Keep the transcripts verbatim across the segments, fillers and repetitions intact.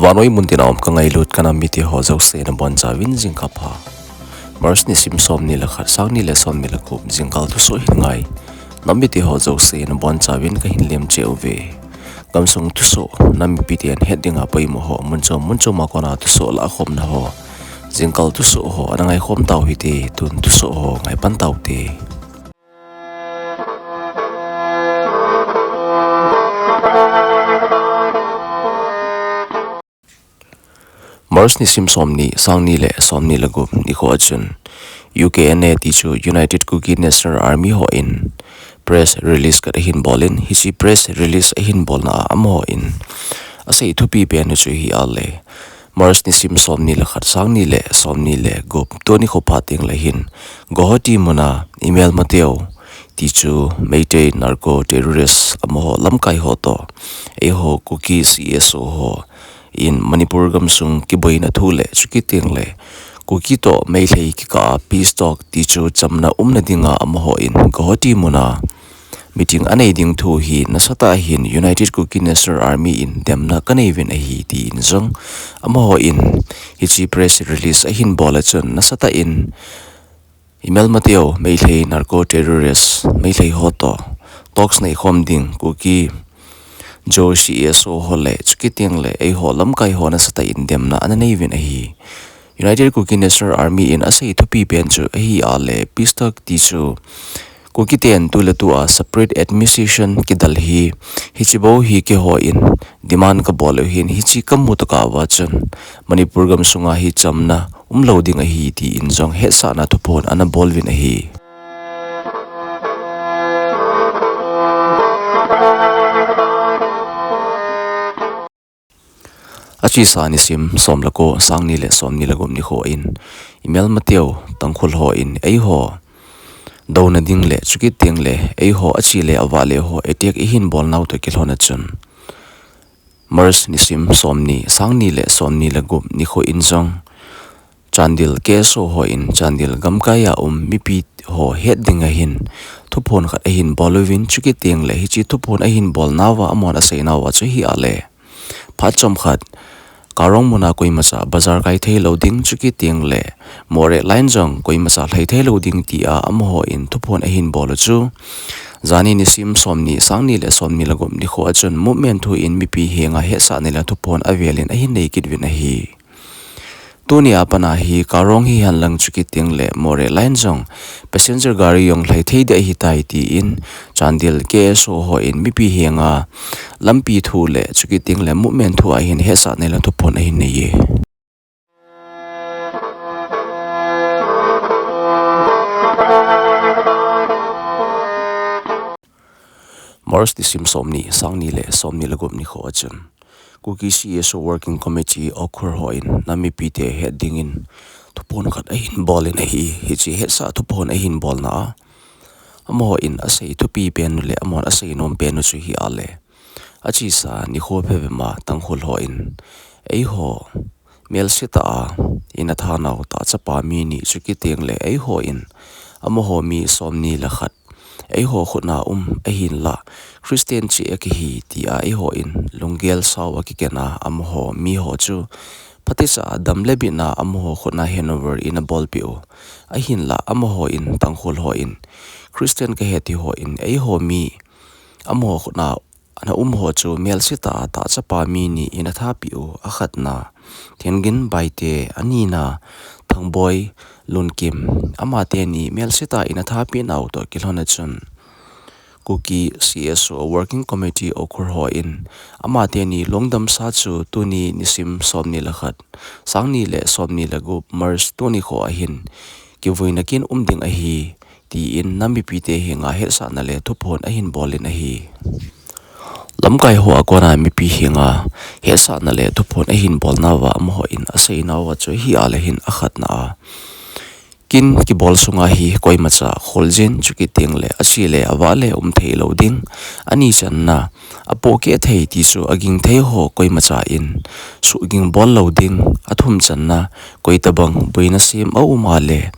Vannoi muntina um kangailut kanam mite ho jouse nabonchauvin jingkapha. March nisim somni le khat, sangni le somni le gup, jingkah thusoh hin ngai. Nam mite ho jouse nabonchauvin kahin lemcheh uve. Gamsung thusoh, nam mipiten het dinga poimo ho, mun chom mun choma kona thusoh lahkhomna ho, jingkah thusoh ho ana ngaikhom tauhite, tun thusoh ho ngaipan taute. March nisim somni, sangni le somni le gup nikho achun, U K N A tichu United Kuki National Army hon press release khat ahin bolin, hiche press release ahin bolna a amahon asei thupi pen u chu hi ale. March nisim somni le khat, sangni le somni le gup, tuni nikho phat tengle hin, Guwahati muna Imelmateo tichu Meitei narco terrorist amaho lamkai ho toh, eiho Kuki C S O hon Manipur gamsung kiboina thu le chukit tengle Kuki toh Meitei kikah a peace talk tichu chamna umna dinga amahon Guwahati muna meeting anei ding thu hi nasatah in United Kuki National Army in demna kanei uvin ahi tin jong amahon hiche press release ahin bol a chun nasatah in Imelmateo Meitei narco terrorist Meitei ho toh talks neikhom ding Kuki Zo C S O ho le chukit tengle eiho lamkai ho nasatah in demna ana nei uvin ahi. United Kuki National Army in asei thupi pen chu ahi ale, peace talk tichu Kuki ten tuletu a separate administration kidal hi, hiche bou hi keihon demand kabol u ahin, hiche kamu tokah uva chun Manipur gamsunga hi chamna umlou ding ahi tin jong hetsahna thuphon ana bol uvin ahi. Achesa nisim som le ko, sangni le somni le gup nikho in, Imelmateo Tangkhul hon eiho douna ding le chukit tengle eiho achi le avale ho attack eihin bolnau toh kilhon a chun, March nisim somni, sangni le somni le gup nikho in jong, Chandel K S O hon Chandel gamkai a um mipi ho het dinga hin thuphon khat ahin bol uvin, chukit tengle hiche thuphon ahin bolnauva amahon aseinauva chu hi ale, phat chomkhat Karong muna koimacha bazar kai theilou ding, chukit tengle Moreh line jong koimacha lhai theilou ding tia amahon thuphon ahin bol u chu, jani nisim somni, sangni le somni le gup nikho achun movement thu in mipi henga hetsahna le thuphon avelin ahin nei kit uvin ahi. Tuni a pat a hi Karong hihen lang chukit tengle Moreh line jong passenger gari jong lhai thei ding ahitai tin Chandel K S O hon mipi henga lampi thu le chukit tengle movement thu a hin hetsahna le thuphon ahin nei e. March nisim somni, sangni le somni le gup nikho achun, Kuki C S O Working Committee Ukhrul hon nam mipite het dingin thuphon khat ahin bolin ahi, hiche hetsah thuphon ahin bolna a amahon asei thupi pen u le amahon asei nom pen u chu hi ale. Achesa nikho phabep ma Tangkhul hon eiho melsetah a ina thanau tahchapa mi ni chukit tengle eihon amaho mi somni le khat eiho khutna um ahinla Christian cheh akihi tia eihon lunggel sao a kiken a amaho mi ho chu phatecha a dam le bitna amaho khutna handover ina bolpeh u ahinla amahon Tangkhul hon Christian kahi ti hon eiho mi amaho khutna ana um ho chu melsetah a tahchapa mi ni ina thapeh u akhatna Thengin Baite, anina Thangboi Lunkim, amateni melsetah a ina thapeh nau toh kilhon a chun Kuki C S O Working Committee Ukhrul hon amateni lungdamsa chu tuni nisim somni le khat, sangni le somni le gup March tuni nikho ahin kivuina kin um ding ahi, tin nam mipite henga hetsahna le thuphon ahin bolin ahi. Lamkai ho a kona mipi henga hetsahna le thuphon ahin bolnauva amahon aseinauva chu hi ale hin akhatna a kin kibol sunga hi koimacha kholjin, chukit tengle achi le ava le um thei lou ding. Ani channa, apohkeh thei ti chu aging thei ho koimacha in suhging bol lou ding. Athum channa, koitabang boina sem aum a le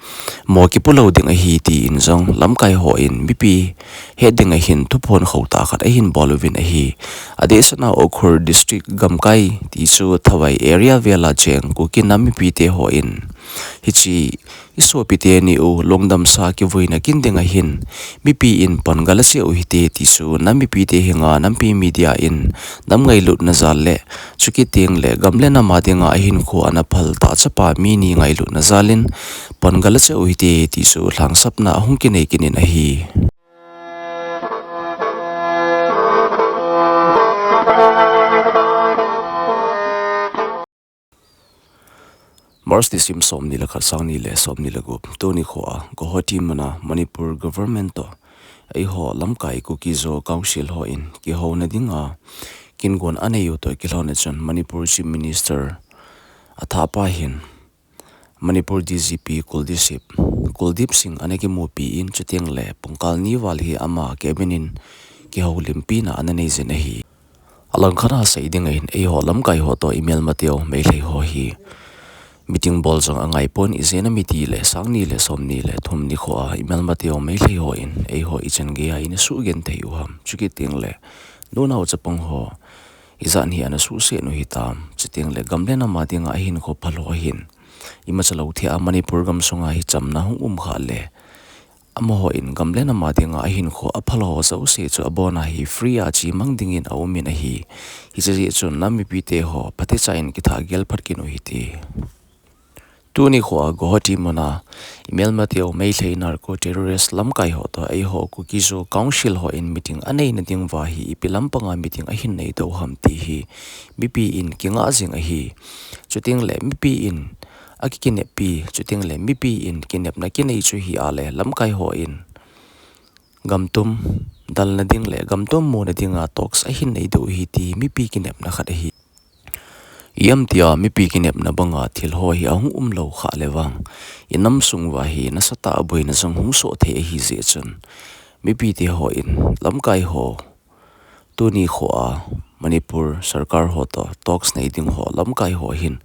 mo kipu lou ding ahi, tin jong lamkai hon mipi het ding ahin thuphon khotah khat ahin bol uvin ahi. Adehsetna Ukhrul District gamkai ti chu Thawai area vela cheng Kuki nam mipite hon hiche isopite ni u lungdamsa kivuina kin ding ahin mipi in pan gala cheh u hite ti chu nam mipite henga Nampi Media in nam ngailutna jal le chukit tengle gam le nam a dinga ahinkho ana phal tah chapa mi ni ngailutna jal in pan gala cheh u hite ti chu lhangsapna ahung kinei kit in ahi. March nisim somni le khat, sangni le somni le gup, tuni khoa Guwahati muna Manipur government toh eiho lamkai Kuki-Zo Council hon kihouna dinga kingon anei u toh kilhon a chun Manipur Chief Minister athahpa hin Manipur D G P Kuldeep Singh, Kuldeep Singh ana kimupi in, chutengle pungkal ni val hi ama cabin in kihoulimpina ana nei jin ahi. Alangkhat a sei ding ahin eiho lamkai ho toh imelmateu Meitei ho hi meeting bol jong angaipon, ijeh inem itile sangni le somni le thum nikhoa imelmateu Meitei hon eiho ichan geiya ina sugenthei u ham, chukit tengle nunao chapang ho ijat hi ana suhset u hitam, chutengle gam le nam a dinga ahinkho phal ho hin imacha lou thei a Manipur gamsunga hi chamna hung um khah le amahon gam le nam a dinga ahinkho aphal ho jouse chu abona hi free a chemang dingin aumin ahi. Hiche jeh chun nam mipite ho phatecha in kithah gel phat kit u hite. Tuni khoa Guwahati muna imelmateu Meitei narco terrorist lamkai ho toh eiho Kuki-Zo Council hon meeting aneina dinguva hi ipi lampanga meeting ahin neidoh u ham ti hi mipi in kingah jing ahi. Chutengle mipi in akikineppi, chutengle mipi in kinepna kinei chu hi a le lamkai hon gamtum dalna ding le gamtum muna dinga talks ahin neidoh u hi ti mipi kinepna khat ahi. Ijemtia mipi kinepna banga thil ho hi ahung um lou khah le vang, inam sung uva hi nasatah a boina jong hung soh thei ahi jeh chun mipite hon lamkai ho tuni khoa Manipur sarkar ho toh talks nei ding ho lamkai ho hin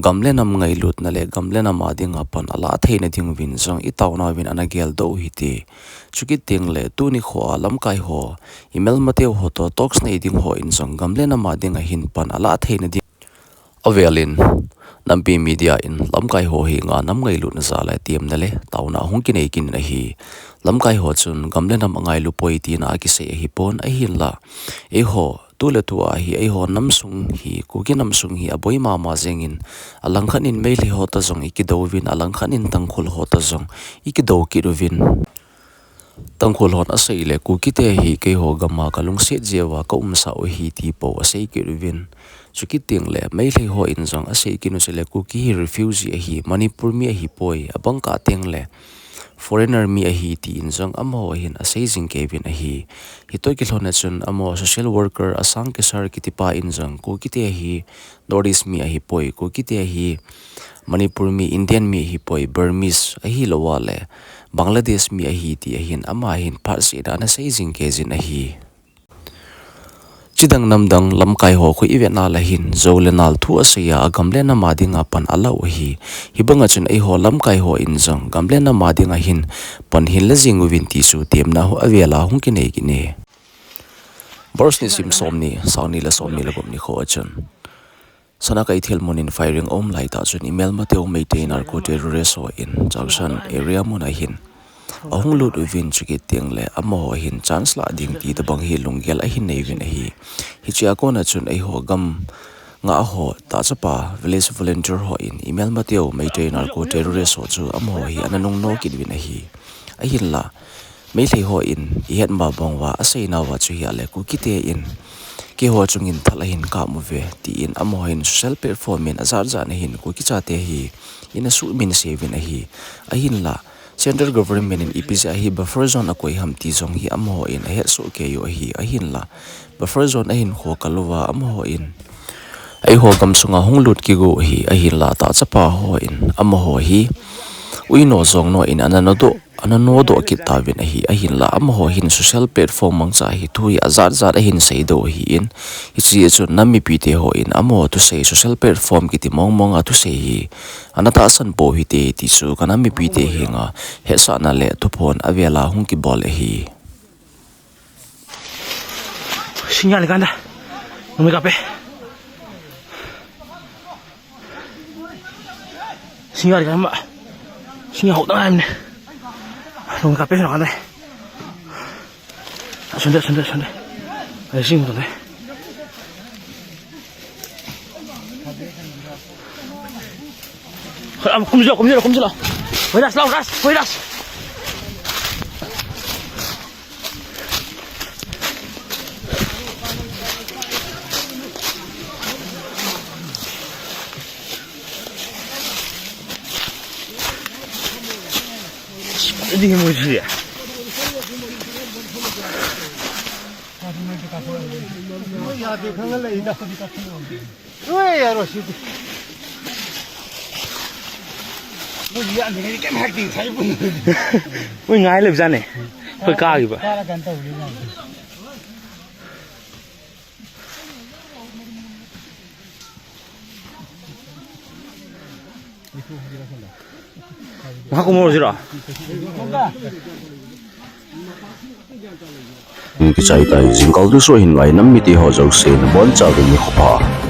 gam le nam ngailutna le gam le nam a dinga pan alah theina dinguvin jong itaona uvin ana geldoh u hite. Chukit tengle tuni khoa lamkai ho imelmateu ho toh talks nei ding hon jong gam le nam a dinga hin pan alah theina ding avelin Nampi Media in lamkai ho henga nam ngailutna jal a temna le taona hung kinei kit in ahi. Lamkai ho chun gam le nam angailu poi tina akisei ahipon, ahinla eiho tuletua hi eiho nam sung hi, Kuki nam sung hi aboi mama jengin, alangkhat in Meitei ho toh jong ikidou uvin, alangkhat in Tangkhul ho toh jong ikidou kit uvin. Tangkhul hon asei le Kukite hi keiho gam a kalungset jeh uva kaumsah u ahi ti pou asei kit uvin. Chukit tengle Meitei hon jong asei kit u chule Kuki hi refugee ahi, Manipur mi ahipoi, abang kah tengle foreigner mi ahi tin jong amaho hin asei jing kei uvin ahi. Hitoh kilhon a chun amaho social worker Asang Kesar kitipa in jong Kukite hi North East mi ahipoi, Kukite hi Manipur mi, Indian mi ahipoi, Burmese ahilou a le Bangladesh mi ahi ti ahin ama hin phatsehna ana sei jing kei jin ahi. Chidang namdang lamkai ho khu ivet na le hin jou le nal thu asei a, agam le nam a dinga pan alah u ahi. Hibanga chun eiho lamkai hon jong gam le nam a dinga hin pan hin la jing uvin ti chu temna ho avela hung kinei kit e. March nisim somni, sangni le somni le gup nikhoa chun Sanakeithel mun in firing aum laitah chun imelmateu Meitei narco terrorist hon Changshan area mun a hin ahung lut uvin, chukit tengle amaho hin chance lah ding ti tobang hi lunggel ahin nei uvin ahi. Hichea kona chun eiho gam ngah ho tahchapa village volunteer hon imelmateu Meitei narco terrorist ho chu amaho hi ana nungno kit uvin ahi. Ahinla Meitei hon ihet ma bang uva aseinauva chu hi a le Kukite in keiho chungin thal ahin kap uve tin amaho hin social platform in ajat jat na hin Kuki chate hi ina suhminse uvin ahi. Ahinla Central Government in ipi jeh a hi buffer zone akoi ham ti jong hi amaho in ahet soh kei u ahi. Ahinla buffer zone ahin kho kal uva amaho in eiho gam sunga hung lut kigo u ahi. Ahinla tahchapa hon amaho hi Uino jong no in ana nodoh, ana nodoh kit tauvin ahi, ahinla amaho hin social platform mangcha hi thu hi ajat jat ahin seidoh ahin, hiche a chun nam mipite ho in amaho thusei social platform kiti mong mong a thusei hi ana tahsan pou hite ti chu ka nam mipite henga hetsahna le thuphon avela hung kibol ahi. Sinyal kan da. Numi kape. Sinyal kan ma. Sinyal ho da ne. Numi kape na kan da. Sunde, sunde, sunde. Ai sing sunde. Kum jilo, kum jilo, kum jilo. Wei das, lau das, wei das. Hindi mo siya. Ui, ngai le jane. Khoi ka ki ba. Maha kumor jira. Kichai tai, jingkah thusoh hin ngai nam mite ho jouse nabonchauvin nikho pha.